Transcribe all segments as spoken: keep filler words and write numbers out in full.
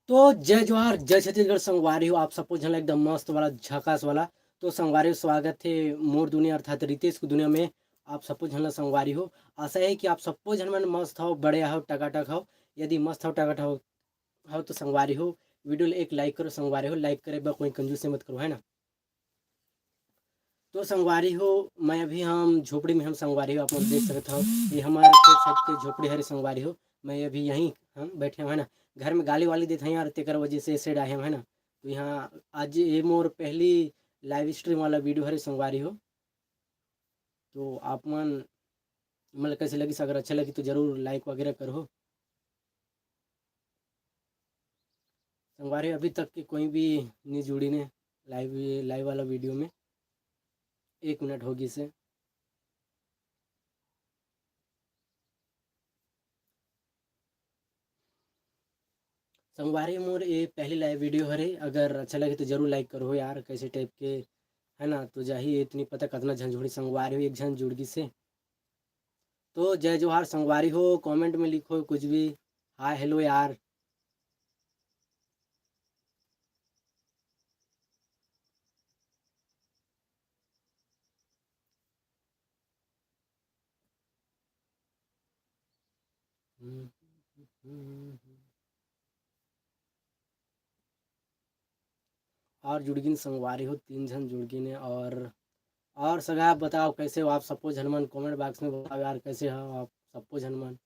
तो जय जोहार, जय छत्तीसगढ़ संगवारी हो। आप सबो झन ला एकदम मस्त वाला, झकास वाला। तो संगवारी हो, स्वागत हे मोर दुनिया अर्थात रितेश के दुनिया में। आप सबो झन ला संगवारी हो, आशा हे कि आप सबो झन मन मस्त हव, बढ़िया हव, टकाटक हव। यदि मस्त हव, टकाटक हव, हव तो संगवारी हो, video ला एक like करो संगवारी हो। Like करे बर कोई कंजूसी मत करो, है ना। तो संगवारी हो, मैं अभी हम झोपड़ी में हम संगवारी हो, आप मन देख सकत हव, ये हमार खेत side के झोपड़ी हरे संगवारी हो। मैं अभी यहीं हम बैठे हव, है ना। घर में गाली वाली देत हन यार, तेकर वजह से side आए हव, है ना। तो यहाँ आज ये मोर पहली live stream वाला video हरे संगवारी हो। तो आप मन, मतलब कैसे लगिस, अगर अच्छा लगी तो जरूर like वगैरह करहो। संगवारी, अभी तक के कोई भी नहीं जुड़ी ने live, live वाला video में। एक मिनट हो गिस हे। संगवारी मोर ये पहली live video हरे, अगर अच्छा लगे तो जरूर like करहो यार। कैसे type के, है ना, तो जाही, इतनी पता कतना झन जुड़ी। संगवारी हो, एक झन जुड़ गिस हे। तो जय जोहार संगवारी हो, comment में लिखो कुछ भी, hi hello यार। और जुड़ गिन संगवारी हो, तीन झन जुड़ गिन हे। और और सगा बताओ कैसे हो आप सबो झन मन, comment box में बताओ यार, कैसे हो आप सबो झन मन।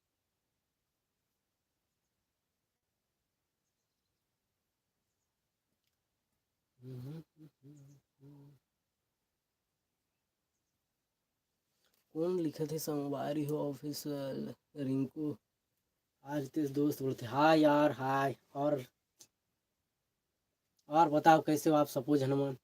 कौन लिखत हे संगवारी हो? Official रिंकू। आज तेज दोस्त बोलते, hi यार, hi। और और बताओ कैसे हो आप सबो झन मन।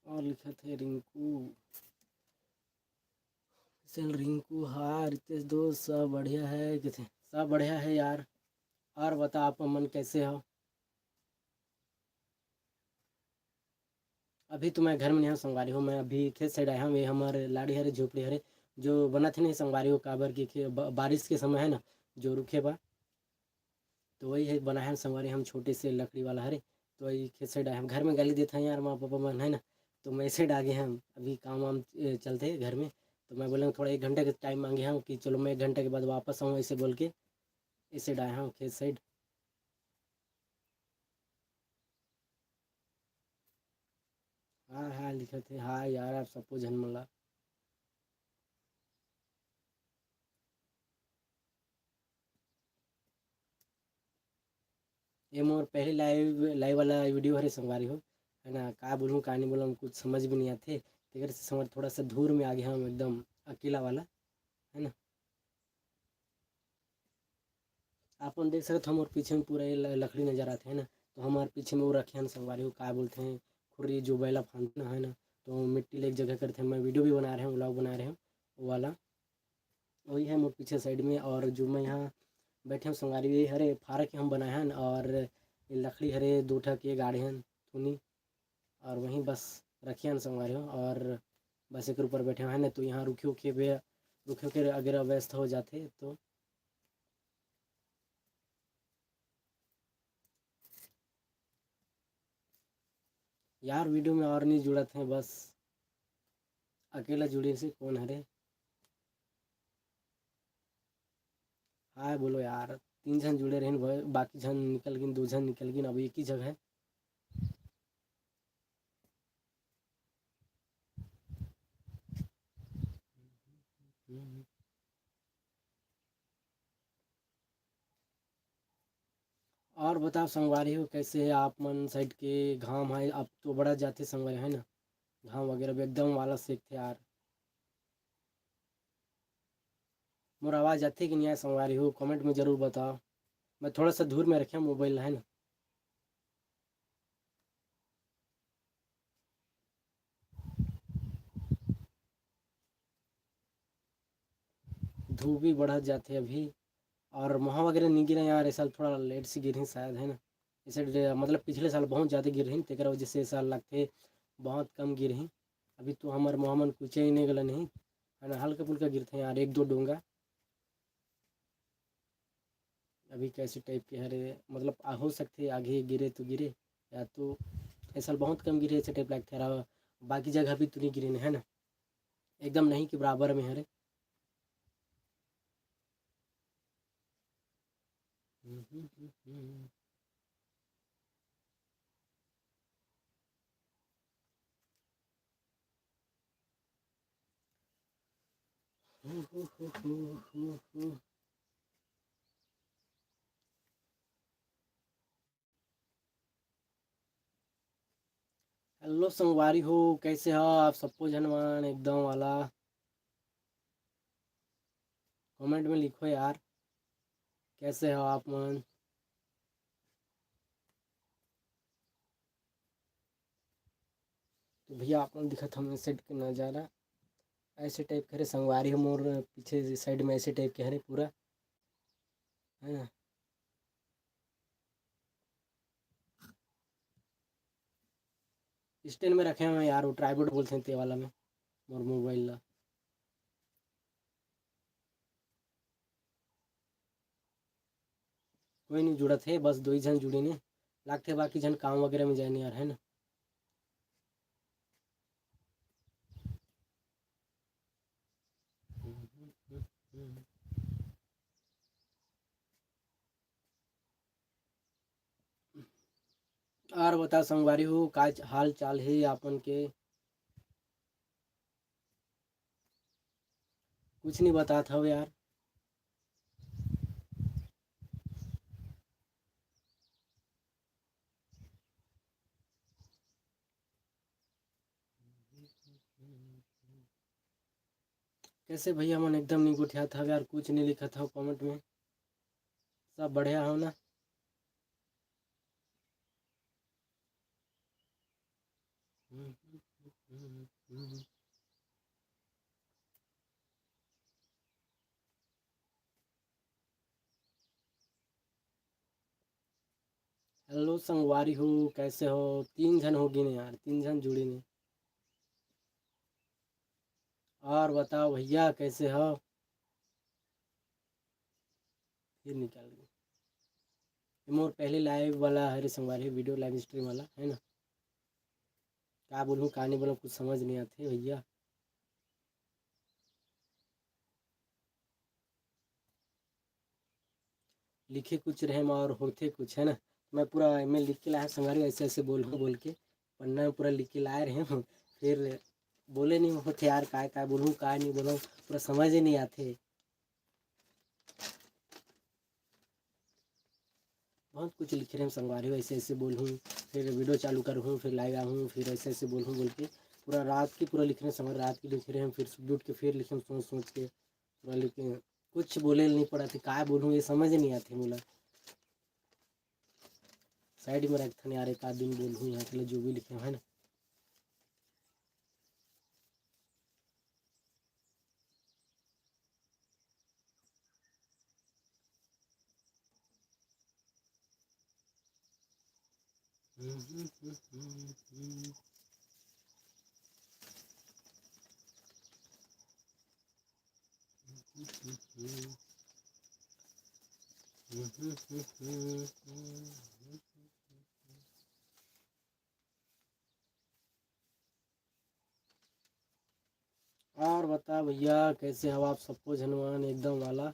और लिखत हे रिंकू, चल रिंकू, hi रितेश दोस्त, सब बढ़िया है, कथे सब बढ़िया है यार। और बता, आप मन कैसे हो? अभी तो मैं घर में नहीं हूँ संगवारी हो, मैं अभी खेत side आए हूँ। ये हमर लाड़ी हरे, झोपड़ी हरे, जो बनत हे नहीं संगवारी हो, काबर कि खे-, ब-, बारिश के समय है ना, जो रुखे बा, तो वही है बनाए हन संगवारी हम, छोटे से लकड़ी वाला हरे। तो वही खेत side आए हन, घर में गाली देत हन यार माँ पापा मन, है ना। तो मैं side आ गए हम, अभी काम वाम, ए, चलते घर में। तो मैं बोले थोड़ा एक घंटे के time मांगे हम कि चलो मैं एक घंटे के बाद वापस आऊँ, ऐसे बोल के इस side आए हन खेत side। हाँ हाँ लिखत हे, hi यार आप सबो झन मन ला। ये मोर पहली live, live वाला video हरे संगवारी हो, है ना। का बोलूँ का नहीं बोलूँ, कुछ समझ भी नहीं आते। तेकर से संगवारी थोड़ा सा दूर में आ गया हम, एकदम अकेला वाला, है ना। आप मन देख सकत हो मोर पीछे में पूरा ये ल-, लकड़ी नजर आते है ना। तो हमारे पीछे में वो रखे हैं संगवारी हो, का बोलते हैं, खुर्री, जो बैला फांदते ना, है ना। तो मिट्टी ले एक जगह करते हैं, मैं video भी बना रहे हूँ, vlog बना रहे हूँ वो वाला। वही है मोर पीछे side में। और जो मैं यहाँ बैठे हूँ संगवारी, ये हरे फारा के हम बनाए हन और ये लकड़ी हरे दो ठक ये गाड़े हन थुनी, और वहीं बस रखे हन संगवारी हो। और बस एक ऊपर बैठे हैं ना, तो यहाँ रुखे उखे बे रुखे उखे अगर व्यस्त हो जाते तो। यार video में और नहीं जुड़त हैं, बस अकेला जुड़े से कौन हरे। हाय बोलो यार, तीन झन जुड़े रहिन, ब-, बाकी झन निकल गिन, दो झन निकल गिन, अब एक ही जगह है। और बताओ संगवारी हो, कैसे है आप मन side के? घाम है, अब तो बड़ा जाते संगवारी, है ना, घाम वगैरह भी एकदम वाला सेकथे यार। मोर आवाज आथे कि नहीं आए संगवारी हो, comment में जरूर बताओ। मैं थोड़ा सा दूर में रखे mobile, है ना। धूप भी बढ़त जाथे अभी। और मोहा वगैरह नहीं गिरे यार, ए साल थोड़ा लेट से गिरही शायद, है ना। इसे डे-, मतलब पिछले साल बहुत ज़्यादा गिरही, तेकर वजह से ए साल लगथे बहुत कम गिरही। अभी तो हमर मोहा मन कुछ ही नहीं गलन ही, है ना, हल्का फुल्का गिरथे यार, एक दो डोंगा। अभी कैसे टाइप के हरे, मतलब आ, हो सकथे आगे गिरे तो गिरे, या तो ए साल बहुत कम गिरे ऐसे टाइप लगथे यार। बाकी जगह भी तो नहीं गिरे, है ना, एकदम नहीं के बराबर में हरे। हेलो संगवारी हो, कैसे हो आप सबो झन मन? एकदम वाला कमेंट में लिखो यार, कैसे हो आप मन? तो भैया आप मन दिखत हमें सेट के नज़ारा ऐसे टाइप के हरे संगवारी हो, मोर पीछे साइड में ऐसे टाइप के हरे पूरा, है ना। स्टैंड में रखे हवे यार, वो ट्राइपॉड बोलथे ते वाला में मोर मोबाइल ला। कोई नहीं जुड़त हे, बस दो ही झन जुड़े ने लागथे, बाकी झन काम वगैरह में जाए नहीं यार, है ना। और बता संगवारी हो, का हाल चाल हे आपन के? कुछ नहीं बतात हव यार। कैसे भैया मन एकदम नहीं गोठियात हव यार, कुछ नहीं लिखत हव कमेंट में। सब बढ़िया हो ना? हेलो संगवारी हो, कैसे हो? तीन झन हो गिन यार, तीन झन जुड़े ने। और बताओ भैया, कैसे हो? फिर निकाल दे। ये मोर पहले लाइव वाला हरे संगवारी, वीडियो लाइव स्ट्रीम वाला, है ना। का बोलूँ, का नहीं बोलूँ, कुछ समझ नहीं आते भैया। लिखे कुछ रहे और होते कुछ, है ना। मैं पूरा एमे लिख के लाया संगवारी, ऐसे ऐसे बोलूँ बोल के पन्ना में पूरा लिख के लाए रहे हूँ। फिर बोले नहीं होते यार, काय काय बोलूँ, काय नहीं बोलूँ, पूरा समझ ही नहीं आते। बहुत कुछ लिखे रहे संगवारी हो, ऐसे ऐसे बोलूँ, फिर वीडियो चालू करूँ, फिर लाइव आऊँ, फिर ऐसे ऐसे बोलूँ बोल के पूरा रात की पूरा लिखे रहे संगवारी, रात की लिखे रहे, फिर सुबह उठ के फिर लिखे सोच सोच के पूरा लिखे। कुछ बोले नहीं पड़ा थे, काय बोलूँ, ये समझ नहीं आते मोला। साइड में रखथन यार, एक आध दिन बोलहूँ यहाँ के लिए जो भी लिखे हैं ना। और बता भैया, कैसे हो आप सबको झनवान एकदम वाला?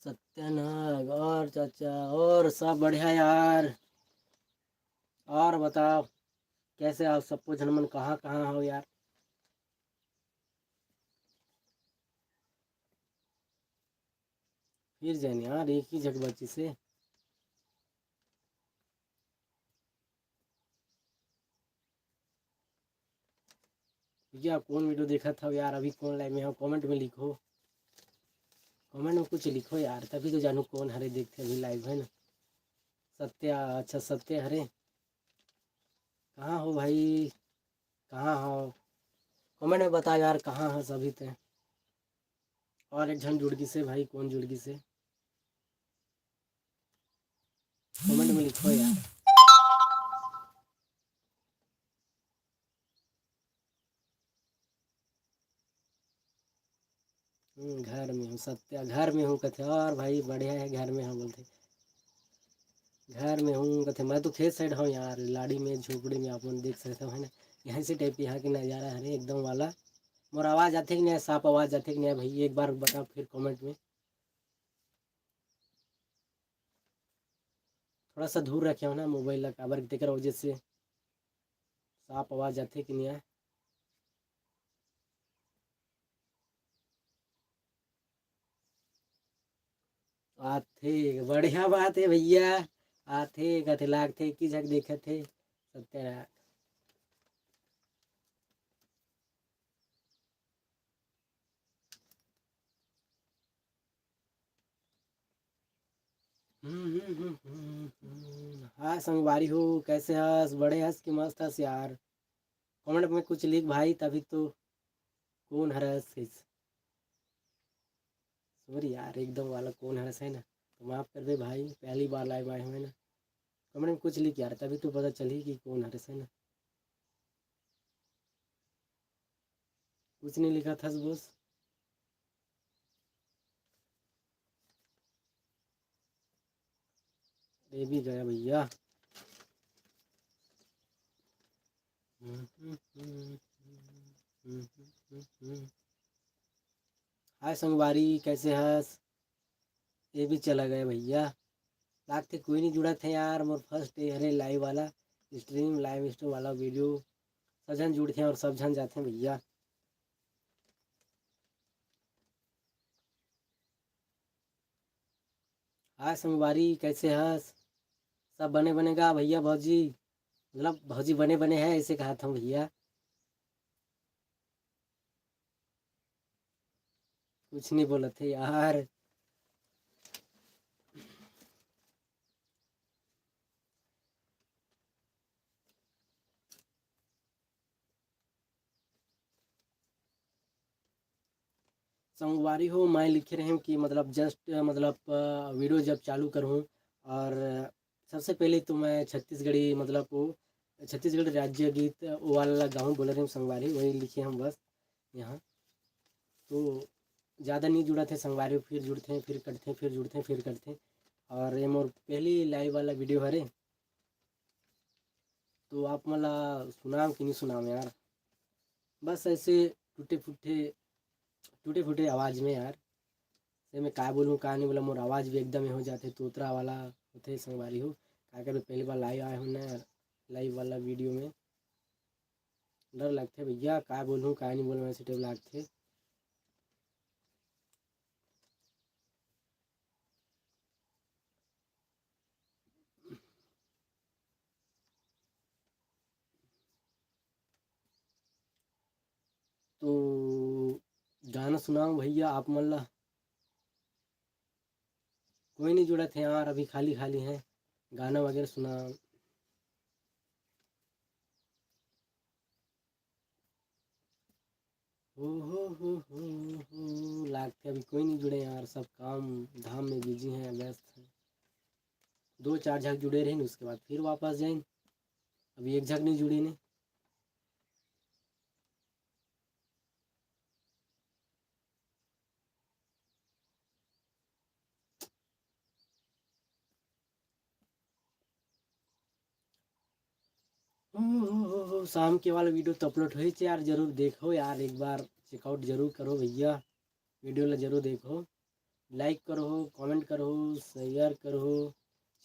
सत्यानाग और चाचा, और सब बढ़िया यार। और बताओ, कैसे आप सबको झन मन, कहाँ कहाँ हो यार? फिर जाने यार, एक ही जगह बची से। भैया कौन video देखत हव यार, अभी कौन live में हव, comment में लिखो, comment में कुछ लिखो यार, तभी तो जानू कौन हरे देखथे अभी live, है ना। सत्या, अच्छा सत्या हरे, कहाँ हो भाई, कहाँ हो? Comment में बता यार, कहाँ हस अभी ते? और एक झन जुड़ गिसे भाई, कौन जुड़ गिसे? Comment में लिखो यार। हम्म, घर में हूँ सत्या, घर में हूँ कथे। और भाई बढ़िया है, घर में हूँ बोलथे, घर में हूँ कथे। मैं तो खेत side हूँ यार, लाड़ी में, झोपड़ी में, आप मन देख सकते हो, है ना। यहीं से type के यहाँ के नज़ारा हरे एकदम वाला। मोर आवाज़ आथे कि नहीं, साफ आवाज़ आथे कि नहीं भाई, एक बार बताओ फिर comment में। थोड़ा सा दूर रखे हो ना mobile ला, काबर के तेकर वजह से साफ आवाज़ आथे कि नहीं आए। आथे, बढ़िया बात है भैया। आथे कथे लागथे कि झक देखत हे सत्या। हम्म, हम्म, हम्म, हम्म, हम्म। हाँ संगवारी हो, कैसे हस? बड़े हस कि मस्त हस यार? Comment में कुछ लिख भाई, तभी तो। कौन हरस कैसे? Sorry यार, एकदम वाला कौन हरस है ना, तो माफ़ करबे भाई, पहली बार live आए हुए ना। Comment में कुछ लिख यार, तभी तो पता चली कि कौन हरस है ना। कुछ नहीं लिखा था boss। ये भी गया भैया। हाय संगवारी, कैसे हस? ये भी चला गया भैया। लागथे कोई नहीं जुड़त हे यार, मोर first ये हरे live वाला stream, live stream वाला video। सब झन जुड़थे और सब झन जाथे भैया। हाय संगवारी, कैसे हस? सब बने बने गा भैया भौजी? मतलब भौजी बने बने है, ऐसे कहा था भैया। कुछ नहीं बोलत हे यार। संगवारी हो, मैं लिखे रहें कि मतलब just, मतलब, अ, video जब चालू करूँ और सबसे पहले तो मैं छत्तीसगढ़ी, मतलब वो छत्तीसगढ़ राज्य गीत वो वाला गाऊँ बोले रहें संगवारी, वही लिखे हम बस यहाँ। तो ज़्यादा नहीं जुड़त हे संगवारी, फिर जुड़थे, फिर कटथे, फिर जुड़थे, फिर कटथे। और ये मोर पहली live वाला video हरे, तो आप मन ला सुनाम कि नहीं सुनाम यार? बस ऐसे टूटे फूटे, टूटे फूटे आवाज़ में यार। से मैं का बोलूँ, का नहीं बोला, मोर आवाज़ भी एकदम हो जाथे, तोतरा वाला होथे संगवारी हो। का करबे, पहली बार live आए हो ना, live वाला video में डर लगथे भैया, का बोलूँ, का नहीं बोलूँ, ऐसे type लागथे। तो गाना सुनाओ भैया आप मन ला। कोई नहीं जुड़त हे यार, अभी खाली खाली है, गाना वगैरह सुना। हो, हो, हो, हो, हो, लागथे अभी कोई नहीं जुड़े यार, सब काम धाम में busy हैं, व्यस्त हैं। दो चार झक जुड़े रहे, उसके बाद फिर वापस जाइन। अभी एक झक नहीं जुड़ी ने। ओ, ओ, ओ, ओ, शाम के वाला video तो upload होइच यार, जरूर देखो यार, एक बार checkout जरूर करो भैया, video ला जरूर देखो, like करो, comment करो, share करो,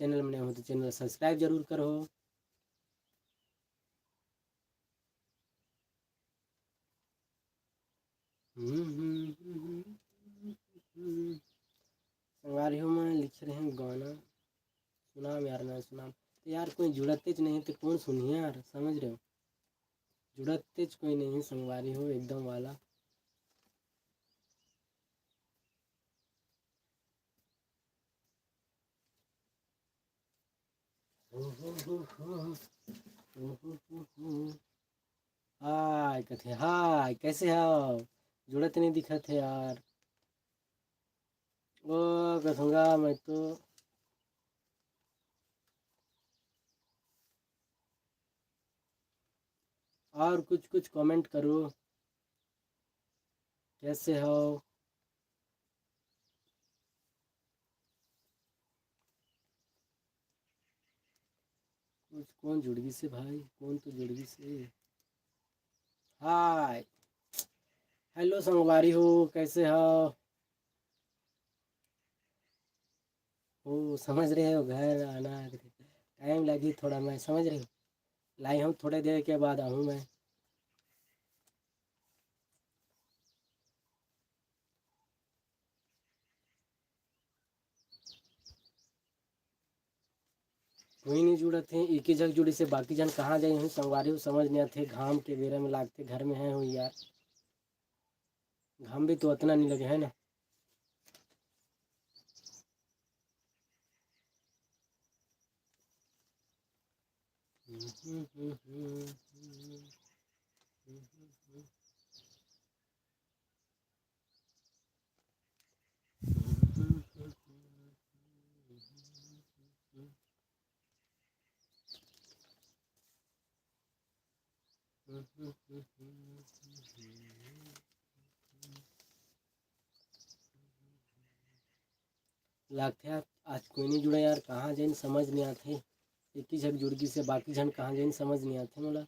channel में नए हो तो channel subscribe जरूर करो। हम्म, हम्म, हम्म, हम्म, हम्म। संगवारी हो, मैं लिखे रहें गाना, सुनाम यार, मैं सुनाम। तो यार, कोई जुड़तेच नहीं, तो कौन सुनिए यार, समझ रहे हो? जुड़त तेज कोई नहीं है संगवारी हो, एकदम वाला। हाय कथे, हाय, कैसे हो? जुड़त नहीं दिखत है यार। ओ कथूंगा मैं तो। और कुछ कुछ कमेंट करो, कैसे हो? कुछ कौन जुड़ गई से भाई, कौन तो जुड़ गई से। हाय, हेलो संगवारी हो, कैसे हो? ओ समझ रहे हो, घर आना टाइम लगी थोड़ा, मैं समझ रहे हो, लाई हूँ थोड़े देर के बाद आऊँ मैं। कोई नहीं जुड़त है, एक ही जग जुड़ी से बाकी जन कहाँ जाई हूँ संगवारी हो, समझ नहीं आते, घाम के बेरा में लागते घर में है हो यार, घाम भी तो उतना नहीं लगे है ना। लागथे आज, आज कोई नहीं जुड़ा यार, कहाँ जाइन समझ नहीं आथे। एक ही झन जुड़ गई से, बाकी झन कहाँ जाइन समझ नहीं आथे मोला।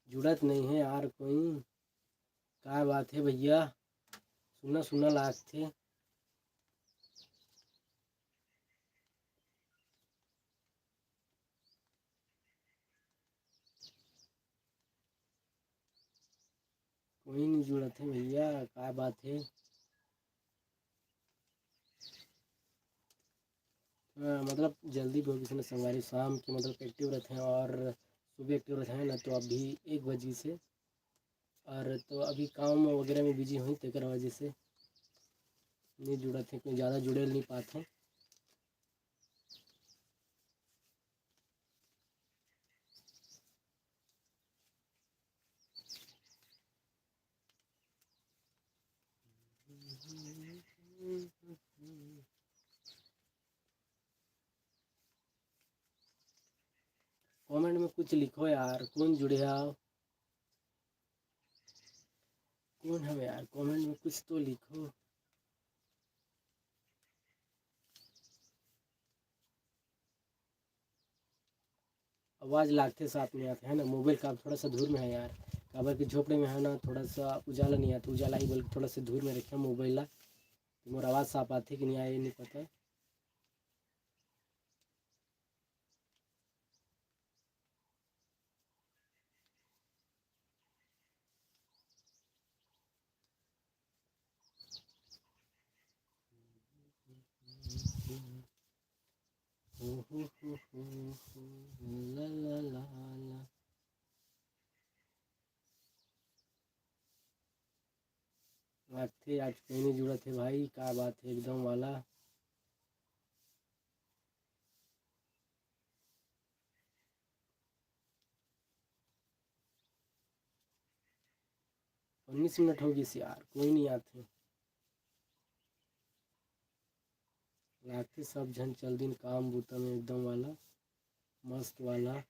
जुड़त नहीं है यार कोई, का बात है भैया, सुना सुना लागथे। कोई नहीं जुड़त है भैया, का बात है? हाँ, मतलब जल्दी भी हो गई से ना संगवारी, शाम के मतलब एक्टिव रहते हैं और सुबह एक्टिव रहते हैं ना, तो अभी एक बजे से, और तो अभी काम वगैरह में बिजी हुई, तेकर वजह से नहीं जुड़त है, कोई ज़्यादा जुड़े नहीं पाते हैं। कमेंट में कुछ लिखो यार, कौन जुड़े हो, कौन हो यार, कमेंट में कुछ तो लिखो। आवाज लागथे साफ नहीं आथे है ना, मोबाइल का थोड़ा सा दूर में है यार, काबर कि झोपड़े में है ना, थोड़ा सा उजाला नहीं आथे, उजाला ही बल्कि थोड़ा सा दूर में रखे मोबाइल ला, तो मोर आवाज साफ आथे कि नहीं आए नहीं पता। आज कोई नहीं जुड़त है भाई, का बात है एकदम वाला। उन्नीस मिनट हो गई यार, कोई नहीं आते। लागथे सब झन चल दिन काम बूता में एकदम वाला, मस्त वाला।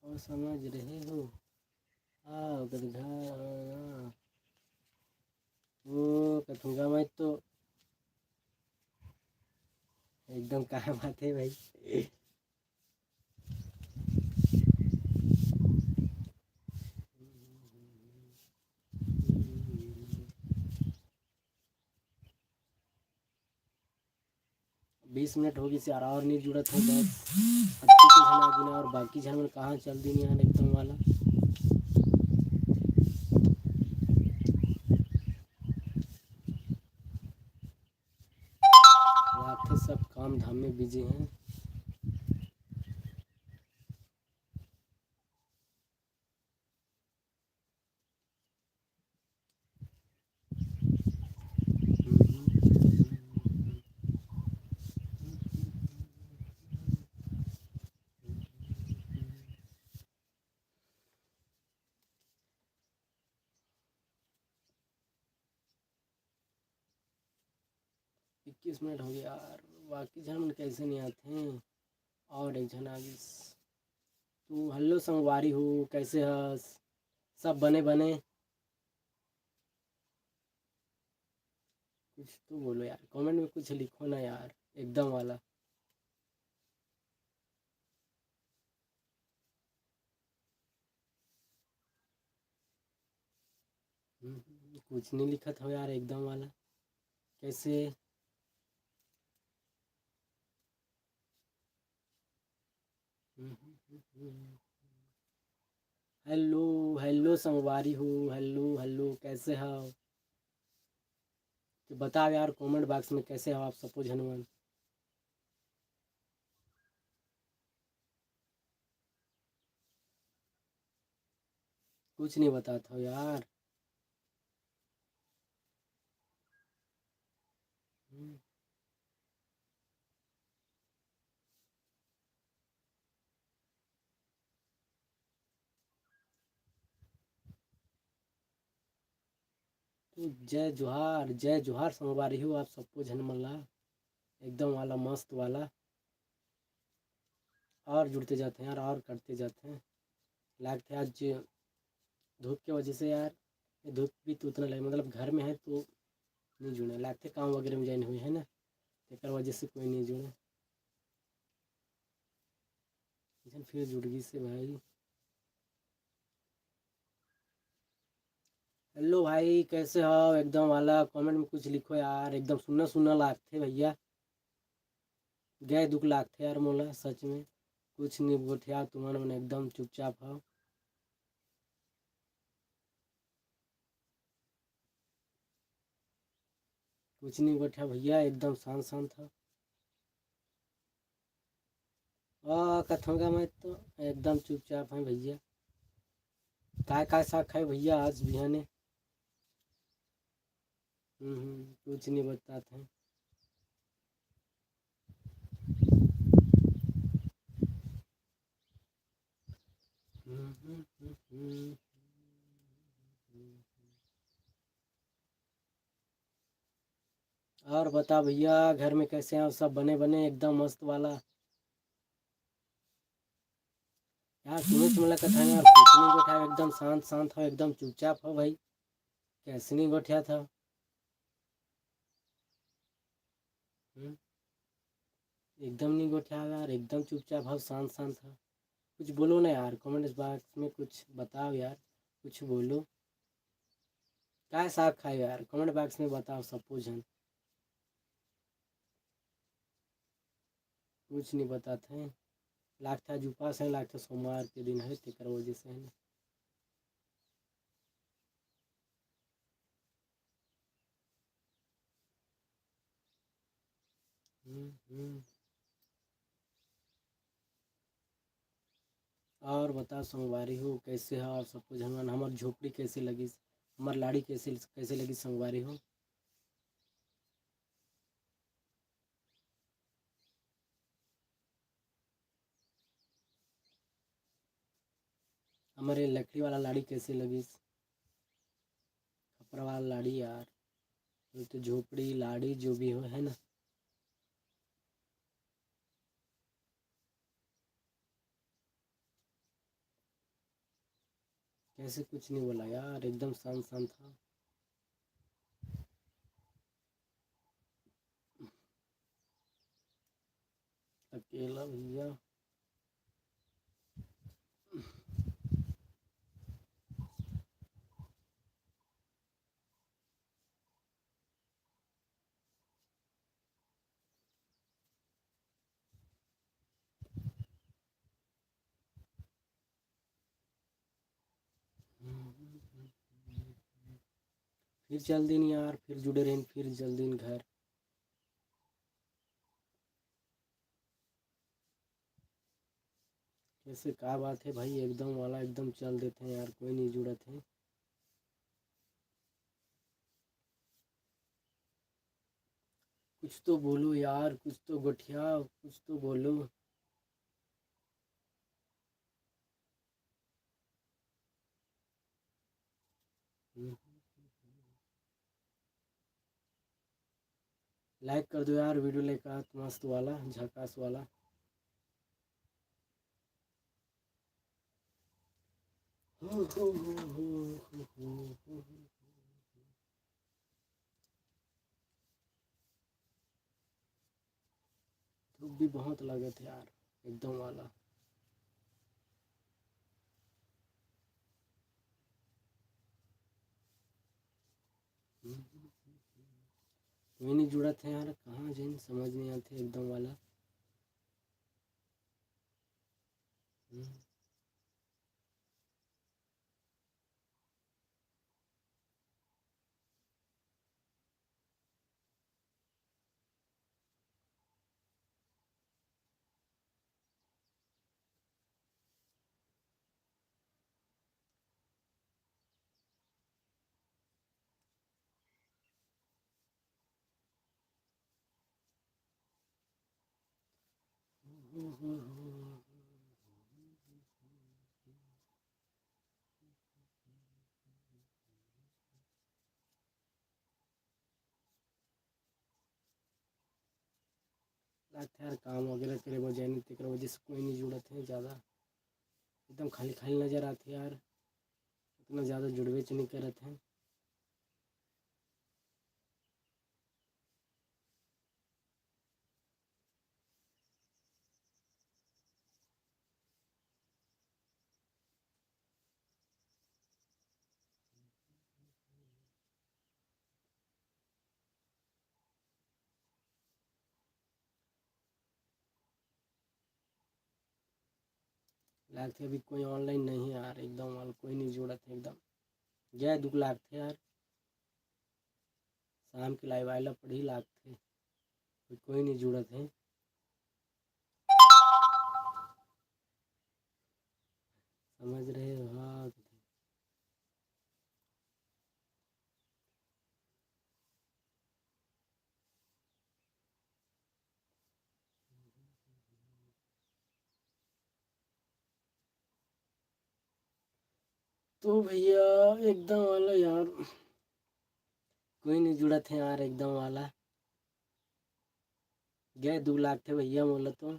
और समझ रहे हो, आओ गदघा। कथूंगा मैं तो एकदम, काय बात है भाई। बीस मिनट हो गई यार, और नहीं जुड़त है बस। अच्छे से झन आ गिना और बाकी झन मन कहाँ चल दिन यार एकदम वाला। रात है, सब काम धाम में बिजी हैं। इक्कीस मिनट हो गया यार, बाकी झन मन कैसे नहीं आते हैं। और एक झन आ गिस। तू हेलो संगवारी हो, कैसे हस? सब बने बने? कुछ तो बोलो यार, कमेंट में कुछ लिखो ना यार, एकदम वाला। हम्म, कुछ नहीं लिखत हो यार, एकदम वाला। कैसे? हेलो, हेलो संगवारी हो, हेलो, हेलो, कैसे हो? तो बताओ यार, कमेंट बॉक्स में कैसे हो आप सबो झन मन? कुछ नहीं बताता हो यार। हम्म। तो जय जोहार, जय जोहार संगवारी हो आप सबो झन मन ला, एकदम वाला मस्त वाला। और जुड़ते जाते हैं यार, और करते जाते हैं। लागथे आज धूप के वजह से यार, ये धूप भी तो उतना लगे, मतलब घर में है तो नहीं जुड़े, लागथे काम वगैरह में ज्वाइन हुए है ना, तेकर वजह से कोई नहीं जुड़े। लेकिन फिर जुड़ गई से भाई। हेलो भाई, कैसे हो? एकदम वाला कमेंट में कुछ लिखो यार, एकदम सुन्ना सुन्ना लागथे भैया। गए दुख लागथे यार मोला सच में। कुछ नहीं गोठिया, तुमन मन एकदम चुपचाप हो। कुछ नहीं गोठिया भैया, एकदम शांत शांत हो। आ, कथोंगा मैं तो एकदम चुपचाप है भैया। काय काय साग खाए भैया आज बिहाने? हम्म, हम्म, कुछ नहीं बताते हैं। हम्म, हम्म, हम्म, हम्म। और बता भैया, घर में कैसे हैं? सब बने बने, एकदम मस्त वाला। यार, सुनो, तुम लोग कथा यार, कुछ नहीं गोठिया, एकदम शांत शांत हो, एकदम चुपचाप हो भाई। कैसे नहीं गोठिया था? हम्म? एकदम नहीं गोठिया यार, एकदम चुपचाप हो, शांत शांत हो। कुछ बोलो ना यार, कमेंट बॉक्स में कुछ बताओ यार, कुछ बोलो। काय साग खाए यार, कमेंट बॉक्स में बताओ सबो झन। कुछ नहीं बताते हैं। लागथे आज उपास है, लागथे सोमवार के दिन है, तेकर वजह से है ना। हम्म, हम्म। और बता संगवारी हो, कैसे हो आप सबो झन मन? हमर झोपड़ी कैसे लगिस, हमर लाड़ी कैसे, कैसे लगिस संगवारी हो? हमर ये लकड़ी वाला लाड़ी कैसे लगिस? खपरा वाला लाड़ी यार, ये तो झोपड़ी लाड़ी जो भी हो, है ना? कैसे कुछ नहीं बोला यार, एकदम शांत शांत था। चला भैया। फिर चल दिन यार, फिर जुड़े रहेन, फिर चल दिन घर। कैसे, का बात है भाई? एकदम वाला एकदम चल देथे यार, कोई नहीं जुड़त है। कुछ तो बोलो यार, कुछ तो गोठिया, कुछ तो बोलो। Like कर दो यार, video लेकर आत मस्त वाला, झकास वाला। धूप भी बहुत लगत हे यार, एकदम वाला। कोई नहीं जुड़त हे यार, कहाँ जाइन, समझ नहीं आते एकदम वाला। लगथे यार, काम वगैरह करे बर जानी, तेकर वजह से कोई नहीं जुड़त हे ज़्यादा, एकदम खाली खाली नज़र आथे यार, उतना ज़्यादा जुड़बेच नहीं करत हे। लगथे अभी कोई online नहीं यार, एकदम वाला कोई नहीं जुड़त हे एकदम। जय दुख लगथे यार, शाम के live आए ला पड़ही लगथे, कोई, कोई नहीं जुड़त हे। समझ रहे हो? हाँ। तो भैया एकदम वाला यार, कोई नहीं जुड़त हे यार एकदम वाला। गए दू लाख थे भैया मोला तो।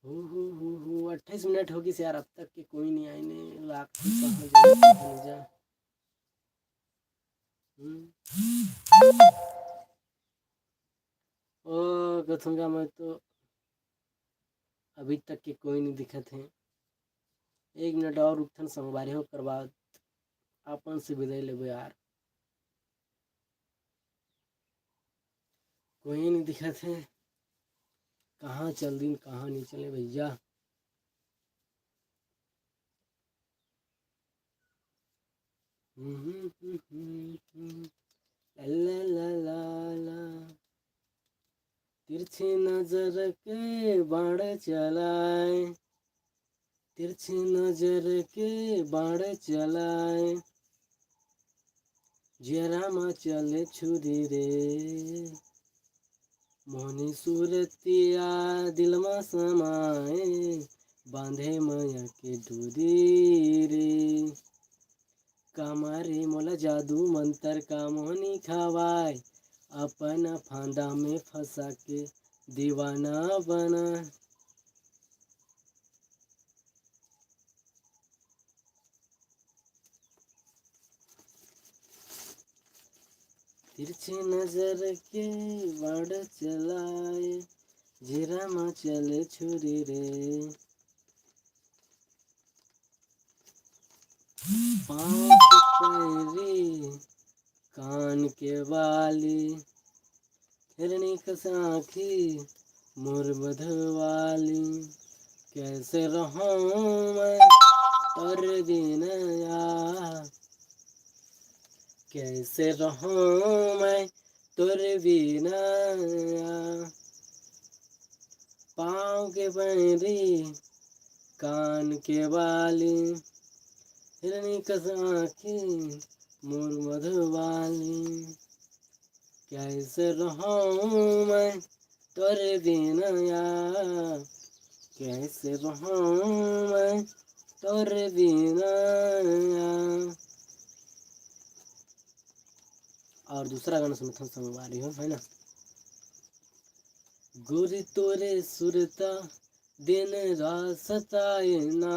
हो, हो, हो, हो, अट्ठाईस मिनट हो गिस यार, अब तक के कोई नहीं आए ने। लाख कहाँ जाए, कहाँ नहीं जा। हम्म। ओ, कथूंगा मैं तो अभी तक के कोई नहीं दिखत हे। एक मिनट और रुकथन संगवारी हो, ओकर बाद अपन से विदाई लेबो यार। कोई नहीं दिखत हे, कहाँ चल दिन, कहाँ नहीं चले भैया। ला, ला, ला, ला, ला। तिरछी नजर के बाण चलाए, तिरछी नजर के बाण चलाए, जियरा मा चले छुरी रे। मोहनी सूरतिया दिल मा समाए, बांधे मया के डोरी रे। का मारे मोला जादू मंतर का मोहनी खवाए, अपन फांदा में फंसा के दीवाना बना। तिरछी नजर के बाण चलाए, जीरा म चले छुरी रे। पाँव के पैरी, कान के बाली, हिरनी कस आँखी मोर मधुवाली। कैसे रहूं मैं तोर बिना या, कैसे रहूं मैं तोर बिना या। पाँव के पैरी, कान के बाली, हिरनी कस आँखी मोर मधुवाली। कैसे रहूं मैं तोर बिना या, कैसे रहूं मैं तोर बिना या। और दूसरा गाना सुनथन संगवारी हो, है ना। गोरी तोरे सुरता दिन रात सताए ना,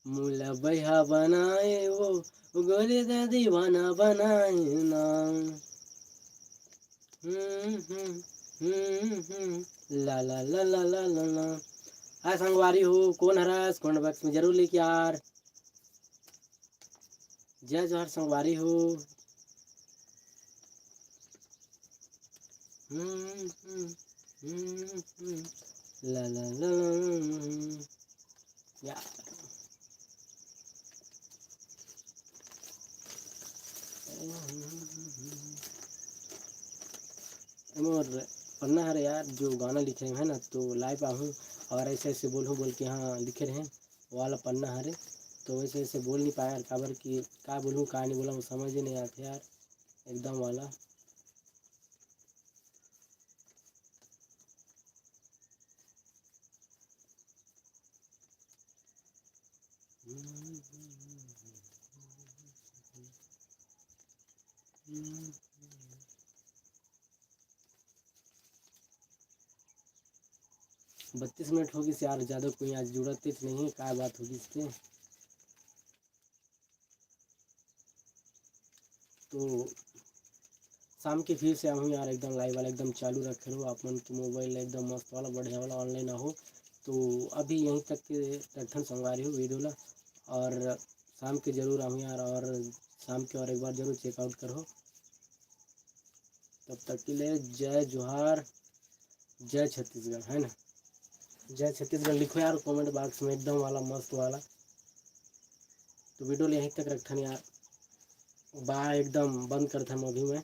मोला बइहा बनाए वो, गोरी दा दीवाना बनाए ना। हम्म, हम्म, हम्म, हम्म। ला, ला, ला। हाँ संगवारी हो, कोन हरस, comment box में जरूर लिख यार। जय जोहार संगवारी हो। हम्म, हम्म, हम्म, हम्म। ला, ला, ला, ला, ला, ला। या। मोर पन्ना हरे यार, जो गाना लिखे रहे हैं ना, तो live आहूँ और ऐसे ऐसे बोलूँ बोल के यहाँ लिखे रहे हैं, वो वाला पन्ना हरे। तो वैसे वैसे बोल नहीं पाया यार, काबर कि का बोलूँ का नहीं बोला, वो समझ ही नहीं आते यार, एकदम वाला। बत्तीस मिनट हो गिस यार, ज़्यादा कोई आज जुड़त नहीं है, का बात हो गिस ते? तो शाम के फिर से आहूँ यार, एकदम live वाला एकदम चालू रखे रहो, आप मन के mobile ला एकदम मस्त वाला बढ़िया वाला online आहो। तो अभी यहीं तक के रखथन संगवारी हो video ला, और शाम के जरूर आहूँ यार, और शाम के और एक बार जरूर check out करो। तब तक के लिए जय जोहार, जय छत्तीसगढ़, है ना। जय छत्तीसगढ़ लिखो यार comment box में, एकदम वाला मस्त वाला। तो video ला यहीं तक रखथन यार, bye, एकदम बंद करथन अभी मैं।